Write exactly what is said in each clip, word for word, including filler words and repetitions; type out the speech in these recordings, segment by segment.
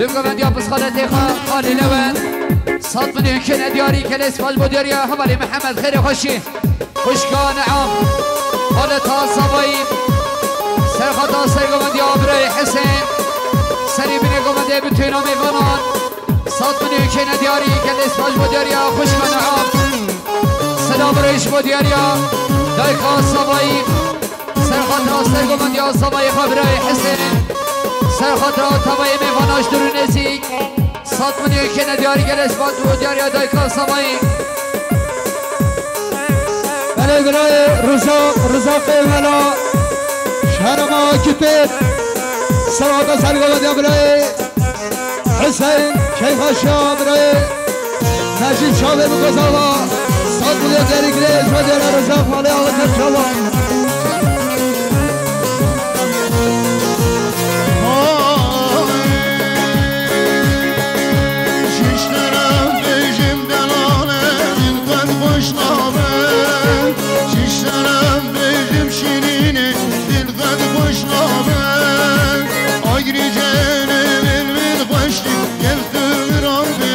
Li govendiya pisxaletê xwe xalî lewe. Sed milyon kêne diyarî, gelê spas bo diyariya hevalê Mihemed xêrê xweşî. Xwişka Neam. Xaleta Savayî. Serxata ser govendiya birayê Hisên. Serî binê govendê bi têna mêvanan. Sed milyon kêne diyarî, gelê spas bo diyariya xwişka Neam. Sela birayê ji bo diyariya dayika Savayî. Serxatra sergovendiya Savayê xwe birayê Hisên. Serxatra tavayê mêvana ji dûr û nêzîk. Sed milyon kêne diyarî, gelê spas bo diyariya dayika Savayî. Belê birayê Riza, Riza Qêmela, ji herêma Akitê. Serxatra sergovendiya birayê Hüseyin Keyxaşa birayê Necîb çavê bi kozava. Sed milyon diyarî girê ji bo diyara Riza Xalê Awa Kerçava. Şişlere bêjim delale, min qet xweş nabe. Şişlere bêjim şîrînê, min qet xweş nabe. Agirê cenê min, min xweş dî, gel tu min re be.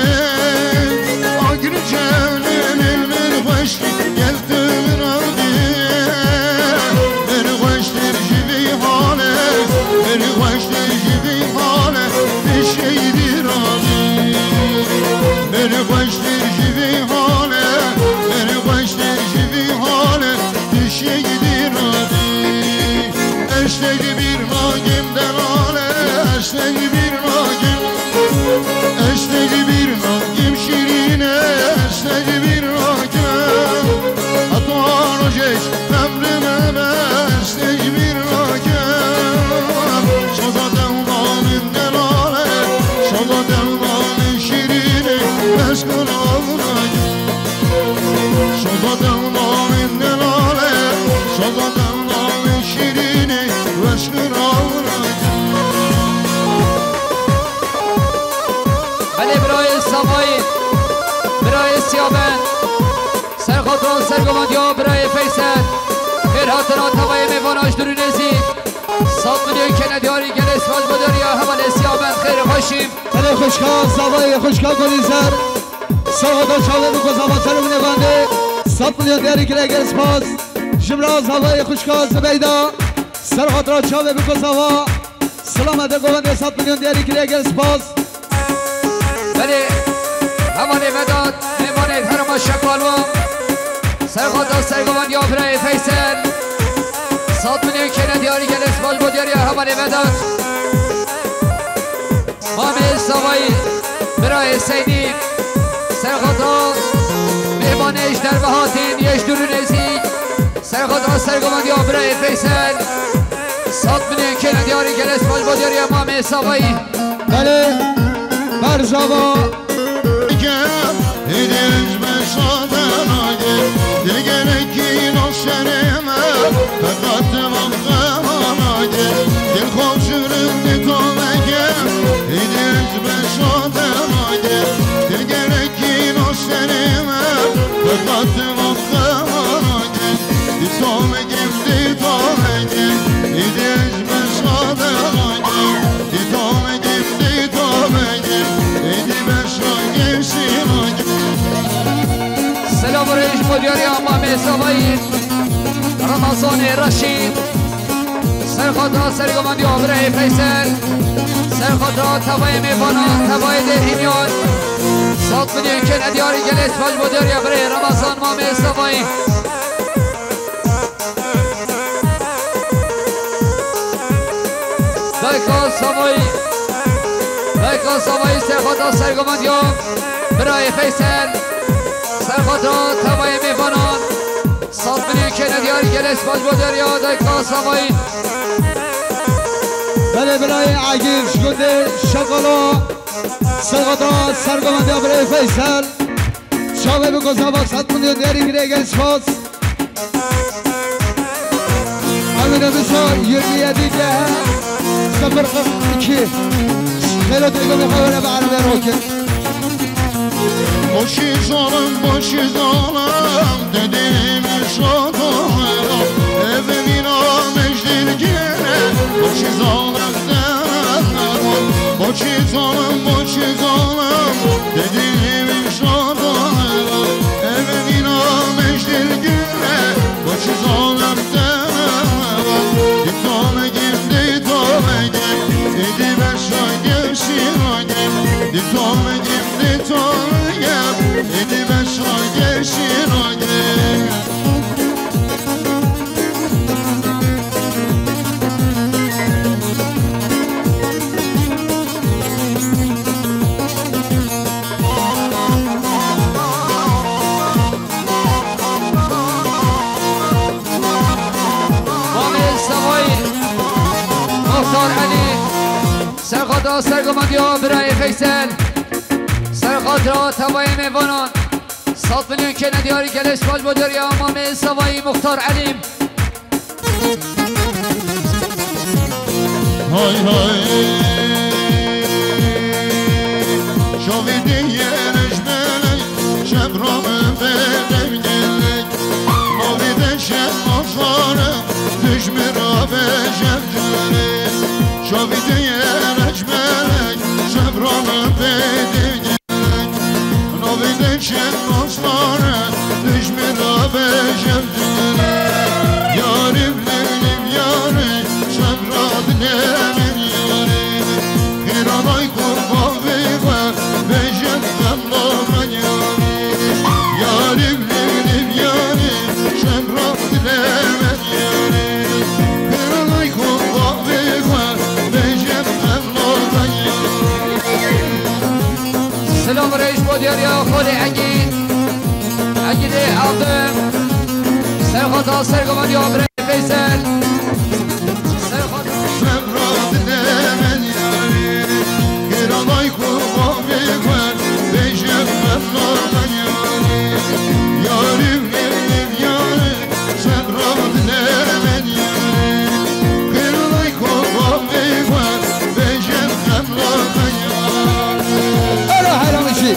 Agirê cenê min, min xweş dî, gel tu min re be. Min xweştir ji vî hale, min xweştir ji vî hale, tu şehîdî re bî. Min xweştir ji vî hale, min xweştir ji vî hale, tu şehîdî re bî. Ez te ji bîr nakim delale, ez te ji bîr nakim. Ez te ji bîr nakim şîrîne, ez te ji bîr nakim. Heta rojek emrê me be, ez te ji bîr nakim. Soza dewla min delale, soza dewla min şîrîne, ez kulav nakim. Soza dewla min delale, soza dewla min şîrînê, weş min awna. Belê birayê Savayî, birayê Siyaben. Serxatra sergovendiya birayê Feysel. Xêr hatina tavayê mêvana ji dûr û nêzîk. Sed milyon kêne diyarî, gelê spas bo diyariya hevalê Siyaben xêr û xweşî. Belê xwişka Savayî, xwişka Gulîzer. Serxatra çavê bi kozava ser û binê bandê. Sed milyon diyarî girê, gelê spas. Jimra Zavayê xwişka Zibeyda. Serxatra çavê bi kozava. Silamete govendê sed milyon diyarî kiriye, gel spas. Belê, hevalê Vedat, mêvanê herêma Şekalwa. Serxatra sergovendiya birayê Feysel. Sed milyon kêne diyarî, gelê spas bo diyariya hevalê Vedat. Mamê Savayî, birayê Seydî, serxatra mêvanê ji derve hatîn, yê ji dûr û nêzîk, serxatra sergovendiya birayê Feysel, sed milyon kêne diyarî, gelê spas bo diyariya Mamê Savayî. Belê, berzava. Gel, hêdî ji beşa te nagê, dê gelekî naşerê me, feqet te van xemana gê, dil xwe şirin dê to veke, hêdî ji beşa te nagê, dê gelekî naşerê me, feqet te van xemana gê, dê to veke, dê to veke, hêdî ji beşa te nagê, dê to veke, dê to veke, hêdî beşa gevşî nagê. Selam û rêz ji bo diyariya Mamê Savayî, Ramazanê Reşîd, serxatra sergovendiya birayê Feysel, serxatra tevayê mêvanan, tevayê dêrhîniyan, sed milyon kêne diyarî, gelê spas bo diyariya birayê Ramazan Mamê Savayî. Dayka Savayî, Dayka Savayî, serxatra sergovendiya birayê Feysel, serxatra tevayê mêvanan, sed milyon kêne diyarî, gelê spas bo diyariya Dayka Savayî. Belê birayê Egîr ji gundê Şekala, serxatra sergovendiya birayê Feysel. Çavê bi kozava sed milyon diyarî kiriye, gel spas. Emine Bisa yirmi yedi C H sıfır kırk iki. Xêlo têgomê xwe were bi erebê roke. Boşî zalim, boşî zalim, dedê min şadoya, ev mîna mecdîr gere, boşî zalim, zalim. Boçî zalim, boçî zalim, te dilî min şadan. Evenîna meştir gire, boçî zalim te. Ditamegim, ditamegim, êdî beşa gevşî ragim. Ditamegim, ditamegim, êdî beşa gevşî ragim. Mamê Savayî, Muxtar Elî, serxata sergovendiya birayê Feysel, serxatira tevayê mêvanan, sed milyon kene diyarî gelê spas bo deriya Mamê Savayî Muxtar Elî. Hay hay. Şovî diye rejbelek, şevra min bedevgelek. Navî de şev mafare, dijmira be jevcere. Şovî diye rejbelek, şevra min bedevgelek. Navê de şev mafare, dijmira be jevcere. Yarî vlî vlî yarî, şevra dilê min yarî. Xêra day kurban vê xwe, be jev xemla min yarî. Yarî vlî vlî yarî, şevra dilê min yarî. Xêra day kurban vê xwe, be jev xemla min yarî. Silav û rêz bo diyariya xalê Egî, Egîdê Adim, serxata sergovendiya birê Feysel, serxata. Şevra dilê min yarî, xêra day ku xwe bêxwe, bêje xemla min yarî. Yarî vê yarî, şevra dilê min yarî. Xêra day ku xwe bêxwe, bêje xemla min yarî. Ela heyranî jî.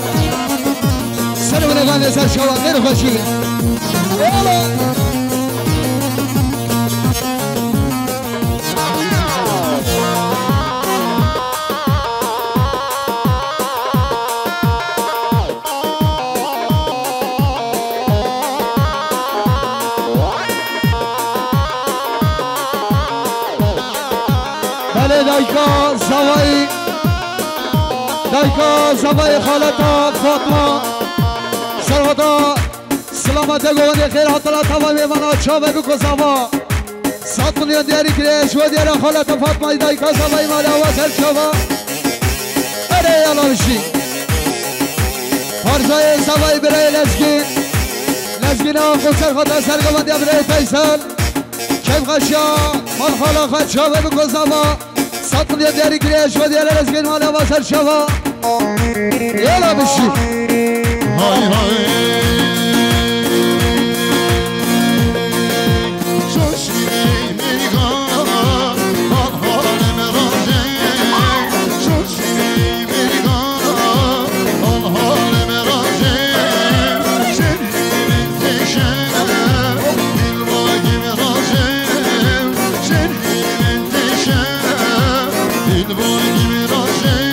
Ser wene gandê ser şewa, xêr xweşî. Ela. Belê dayka Zavayî, dayka Zavayî xaleta Fatma, serhata. Silamete govendê xêr hatira tava mêvana çavê biko zava. Sed milyon diyarî kirê ji we diyara xaleta Fatmayî dayka zavayî mala wa ser çava. Erê yala bijî. Parzayê zavayî birayê Lezgîn. Lezgîna xo ser xata ser govendiya birayê Feysel. Keyf xeşiya mal xala xwe çavê biko zava. Sed milyon diyarî kirê ji we diyara Lezgîn mala wa ser çava. Yala bijî. Hay hay. Şoşî mirga, bak halê me razê. Şoşî mirga, bak halê me razê. Şerî min teşe, dil bagî me razê. Şerî min teşe, dil bagî me razê.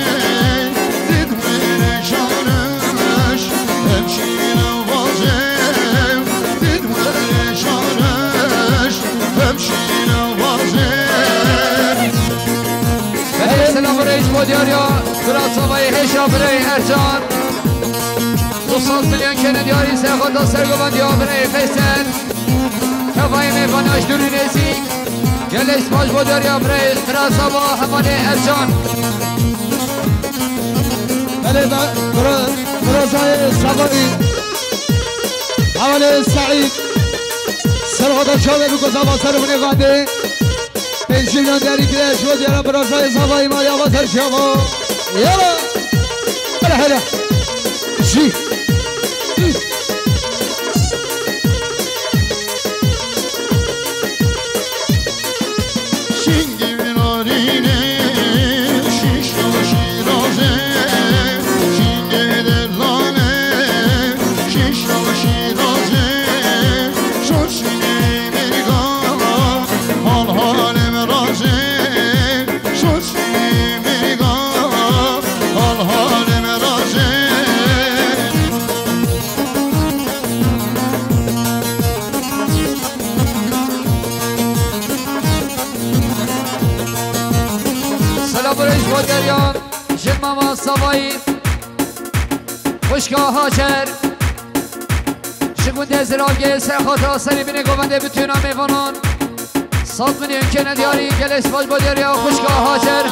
Belê, selam û rêz bo diyariya bira zavayê hêşa birê Ercan. Du sed milyon kene diyarî serxata sergovendiya birê Feysel. Tevayê mêvana ji dûr û nêzîk. Gelê spas bo diyariya birê Qira Zava hevalê Ercan. Belê be, bira, bira zayê Zavayî. Hevalê Seîd. Serxata çavê biko zava ser binê vadê. Pêncî milyon diyarî kirê ji bo diyara bira zayê Zavayî maliya va ser şeva. Yala. Hele hele. Jî. Şingî vinarîne, şîşo şîraze, şingê delale, şîşo şîraze, şoşî mirga, hal halê me razê, şoşî mirga, Derya, jin mama Savayî, xwişka Hacer, ji gundê Ziravgê, ser xatira serê binê govendê, bitûna mêvanan. Sed milyon kene diyarî, gelê spas bo Derya, xwişka Hacer.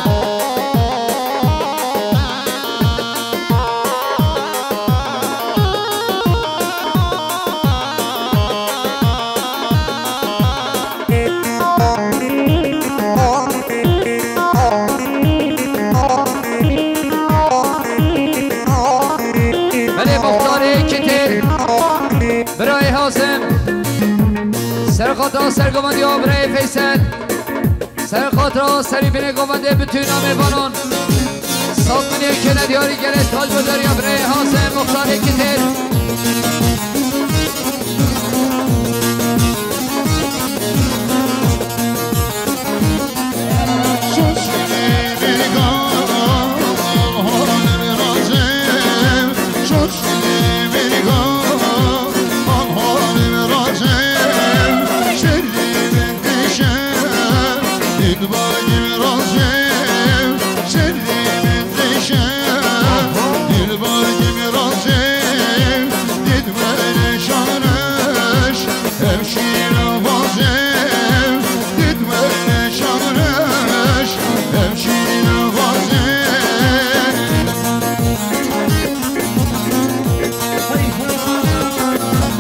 Belê muxtarê Kitêr, birayê Hazim, serxata sergovendiya birayê Feysel, serxata serî binê govendê, bitûna mêvanan. Sed milyon kene diyarî, gelê spas bo Derya, birayê Hazim, muxtarê Kitêr.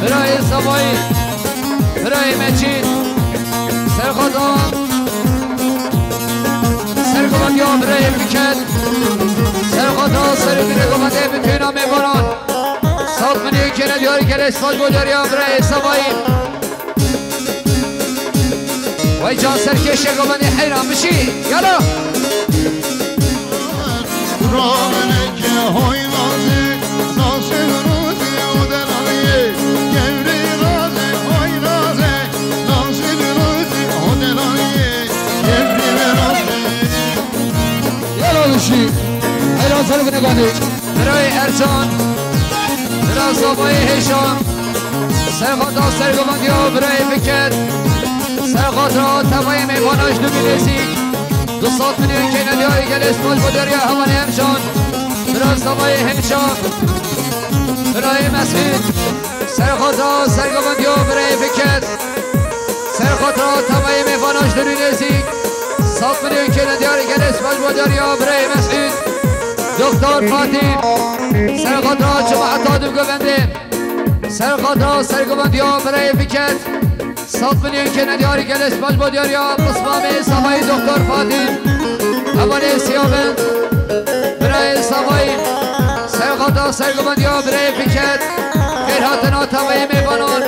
Birayê Savayî, birayê Mecîd, serxata sergovendiya birayê Fikret, serxata serê binê govendê, bitûna mêvanan. Sed milyon kene diyarî, gelê spas bo Derya, birayê Savayî. Vay can serkêşê govendê, heyran bişî. Yala. Yala bişî. Heyran serê binê govendê. Birayê Ercan, bira Savayê Hêşan, serxata sergovendiya birayê Fikret, serxata tevayê mêvana ji dû nêzîk, du sed milyon kene diyarî, gelê spas bo Derya, hevalê Ercan, bira Savayê Hêşan, birayê Mesûd, serxata sergovendiya birayê Fikret, serxata tevayê mêvana ji dû nêzîk, sed milyon kene diyarî, gelê spas bo Derya, birayê Mesûd, Doktor Fatîm, serxata cemaeta di govendê, serxata sergovendiya birayê Fikret, sed milyon kene diyarî, gelê spas bo Derya, pismamê Savayî, Doktor Fatîm, hevalê Siyabend, birayê Savayî, serxata sergovendiya birayê Fikret, xêr hatina tevayê mêvanan,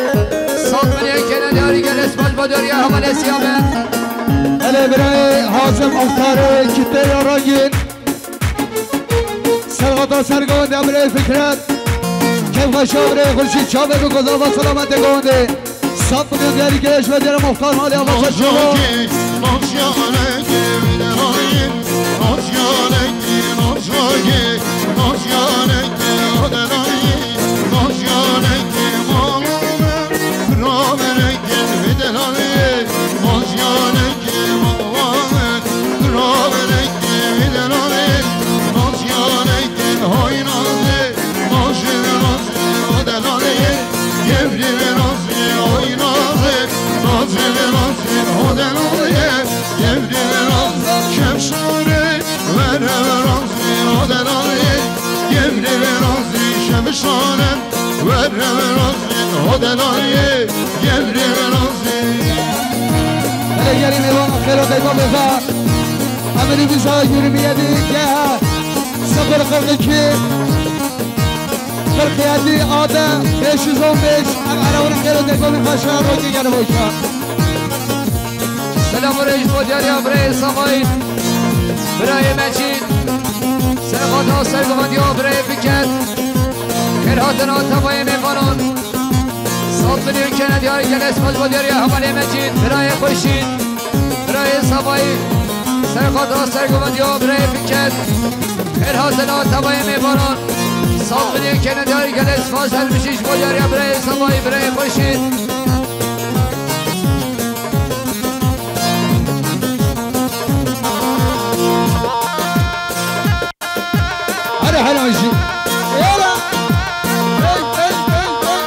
sed milyon kene diyarî, gelê spas bo Derya, hevalê Siyabend. Belê birayê Hazim, muxtarê Kitêr ya Rengîn. Serxata sergovendiya birayê Fikret. Kêfxweşa birayê Xurşîd, çavê bi kozava selametê govendê. Sed milyon diyarî, gelê spas bo Derya, muxtar malê Abaşa Çolo. Belê gelî mêvan xêr û dayva bêva. Emirî vîza yirmi yedi G H sıfır kırk iki kırk yedi A D beş yüz on beş. Em erawin xêr û dayva bêva şa rokê gelî boşa. Selam û rêz bo diyariya birayê Savayî, birayê Mecîd, serxata sergovendiya birayê Fikret, xêr hatina tevayê mêvanan. Sed milyon kene diyarî, gelê spas bo diyariya hevalê Mecîd, birayê Xurşîd, birayê Savayî, serxata sergovendiya birayê Fikret, xêr hatina tevayê mêvanan. Sed milyon kene diyarî, gelê spas her bijî ji bo diyariya birayê Savayî, birayê Xurşîd. Hela jî. Hela. Hey, hey, hey, hey.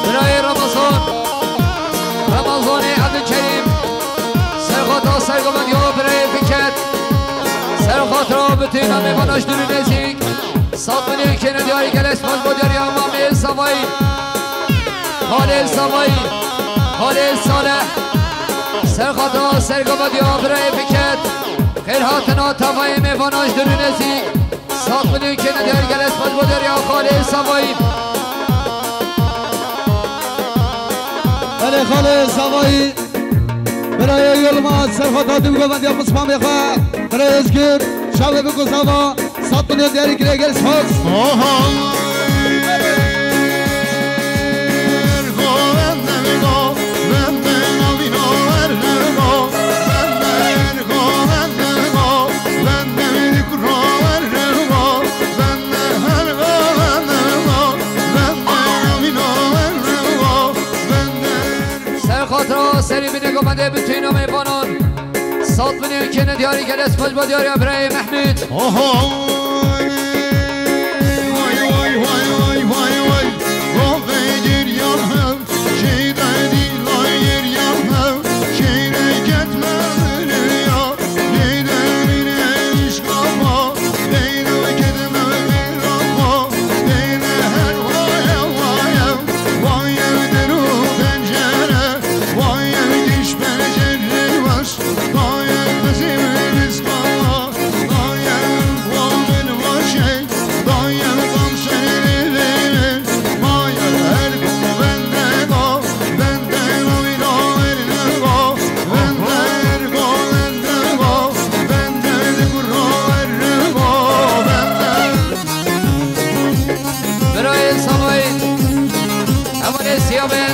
Birayê Ramazan, Ramazanê Evdîkerîm, serxata sergovendiya birayê Fiket, serxatira bitîna mêvana ji dûr û nêzîk, sed milyon kêne diyarî gelek spas bo diyariya Mamê Zavayî, Xalê Zavayî, Xalê Saleh, serxata sergovendiya birayê Fiket, xêr hatina tevayê mêvana ji dûr û nêzîk. Sed milyon kêne diyar gelek spas bo diyariya Xalê Zavayî. Belê Xalê Zavayî. Birayê Yilmaz serxata dû govendiya mismamê xwe. Birayê Özgür, çavê biko zava. Sed milyon diyarî kirê gelek spas. Oha. Ser xatira serî binê govendê bitîna mêvanan. Sed milyon kêne diyarî gelek spas bo diyariya birayê Mehmûd. Oho. Vay, vay, vay, vay, vay, vay. Govê giriyan hev. Şeyde dîla giriyan hev. Şeyde ketme ya. Şeyde bine işkama. Şeyde ketme merama. Şeyde her vay, vay, vay. Vay evdir o pencere. Vay ev diş pencerê baş. Birayê Savayî, hevalê Siyabê.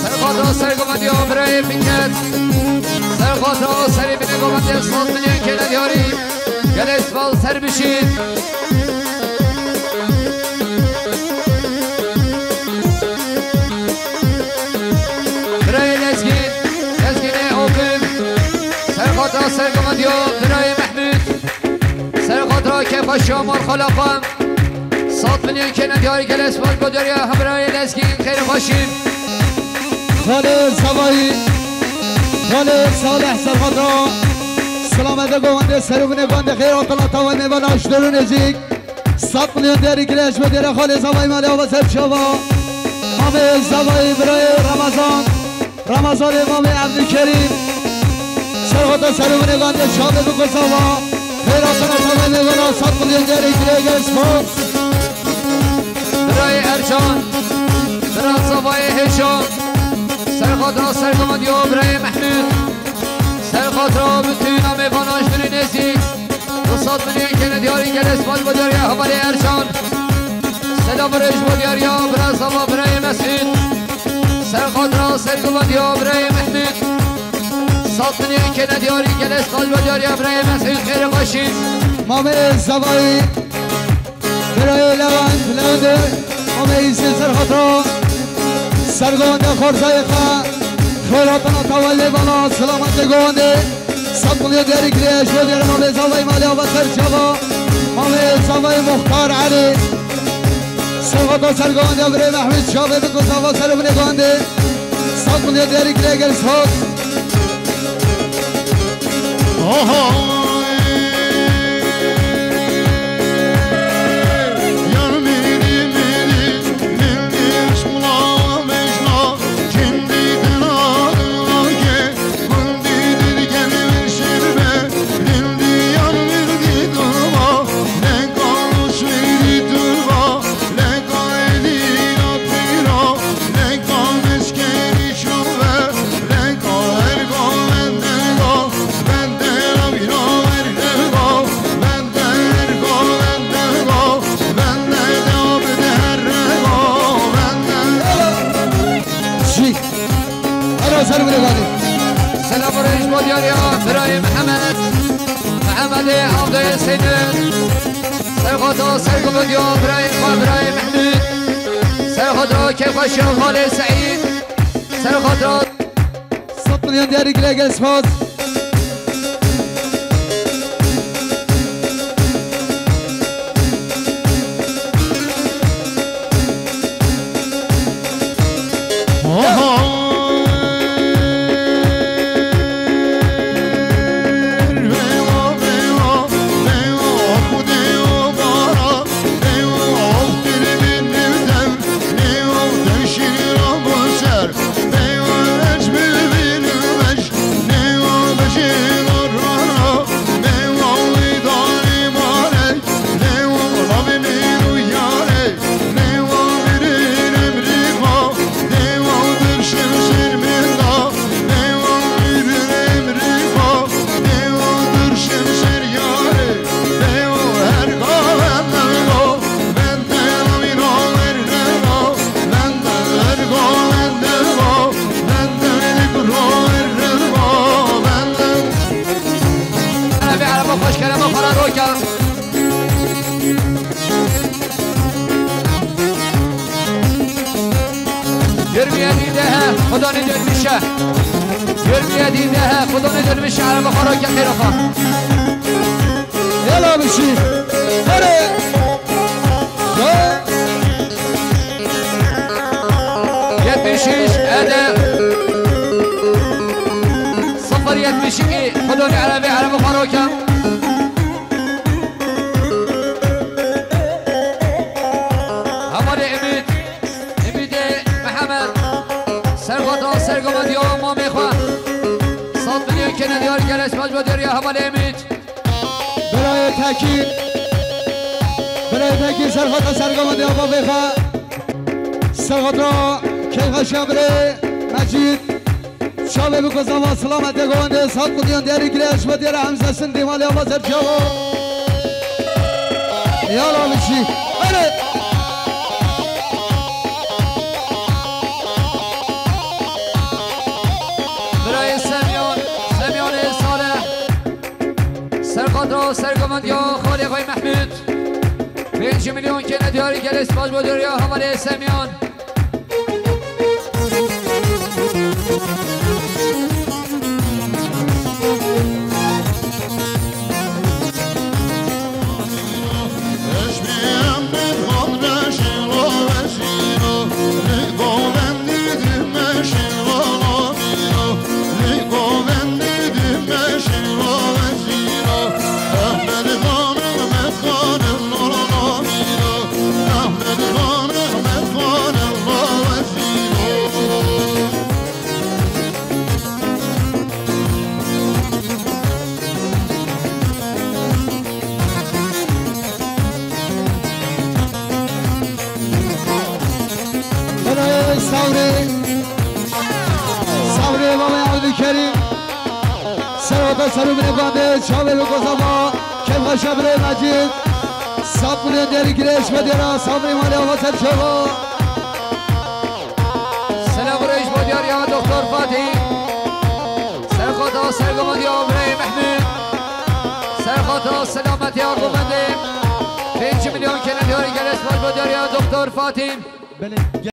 Serxatira sergovendiya birayê Fiket. Serxatira serê binê govendê sed milyon kêne diyarî. Gelek spas ser bişîn. Birayê Lezgîn, Lezgînê Opil. Serxatira sergovendiya birayê Mehmûd. Serxatira kêfxweşiya mal xala xwe. Sed milyon kêne diyarî gelek spas bo diyariya hemrayê Lezgîn xêr û xweşî. Xalê Zavayî, Xalê Saleh serxatira. Silamete govendê serûvinê govendê xêr hatina tavayê mêvana ji dûr û nêzîk. Sed milyon diyarî kirê ji bo diyara Xalê Zavayî malê ava ser çava. Mamê Zavayî birayê Ramazan. Ramazanê Mamê Evdîkerîm. Serxata serûvinê gandê çavê biko zava. Xêr hatina tavayê mêvana sed milyon diyarî kirê gelek spas. Birayê Ercan. Bira Zavayê Hêşan. Serxata sergovendiya birayê Mehmûd. Serxatira bitîna mêvana ji dûr û nêzîk. Du sed milyon kêne diyarî gelek spas bo diyariya hevalê Ercan. Selam rêj bo diyariya bira Zava birayê Mesûd. Serxatira sergovendiya birayê Mehmûd. Sed milyon kêne diyarî gelek spas bo diyariya birayê Mesûd xêr û xweşî. Mamê Zavayî. Birayê Lewend, Lewendê, Mamê Îsê serxatira. Sergovendê xwarzayê xwe. Xêr hatina tavayê mêvana, silametê govendê. Sed milyon diyarî kirê, ji bo diyarê Mamê Zavayî malê ava ser çava. Mamê Zavayî Muxtar Elî. Serxata sergovendiya birê Mehmûd çavê biko zava serûvinê govendê. Sed milyon diyarî kirê gelek spas. Oho. Jî. Alo, ser bile gadi. Selam rêj bo diyariya birayê Mihemed. Mihemedê avdayê Seydin. Serxata sergovendiya birayê xwe, birayê Mehmûd. Serxata kêfxweşiya xalê Seîd. Ser xatira. Sed milyon diyarî gile gel spas. Erebe, erebe, xweş kerema xwe re roka. Yirmi yedi de he, Xudanê dönmüşe. Yirmi yedi de he, Xudanê dönmüşe, erebe xwe roka, xêro xwe. Yala bişî. Hadi. Yetmiş üç ede. Sıfır yetmiş iki. Xudon Erebi, Erebi Faroka. Hevalê Emîd. Emîdê Mihemed. Serxata sergomandiya mamê xwe. Sed milyon kene diyar geleş baş bo diyar ya hevalê Emîd. Birayê Tekîn, birayê Tekîn serxata sergomandiya bavê xwe, serxata keyxeşiya birê Mecîd, çavê biko zava silametê govendê, sed milyon diyarî girê eşbetê re hemze sindî malê ava ser çava. Yala bişî. Erê. Birayê Semyon, Semyonê Salih. Serxata sergomandiya xalê xwe Mehmûd. Pênc milyon kene diyarî gelê spas bo deriya hevalê Semyon. Belê Sawrê, Sawrê Baba Abdülkerim. Serota serû bine bandê, çavê bi kozava, kevxeşe birê Mecîd. Sed milyon diyarî girê eşbetê re, Sawrê malê ava ser çava. Selam û rêz bo diyar ya Doktor Fatî. Serxata sergomandiya birê Mehmûd. Serxata selametiya govendê. Pênc milyon kene diyarî gelê spas bo diyar ya Doktor Fatî. Belê.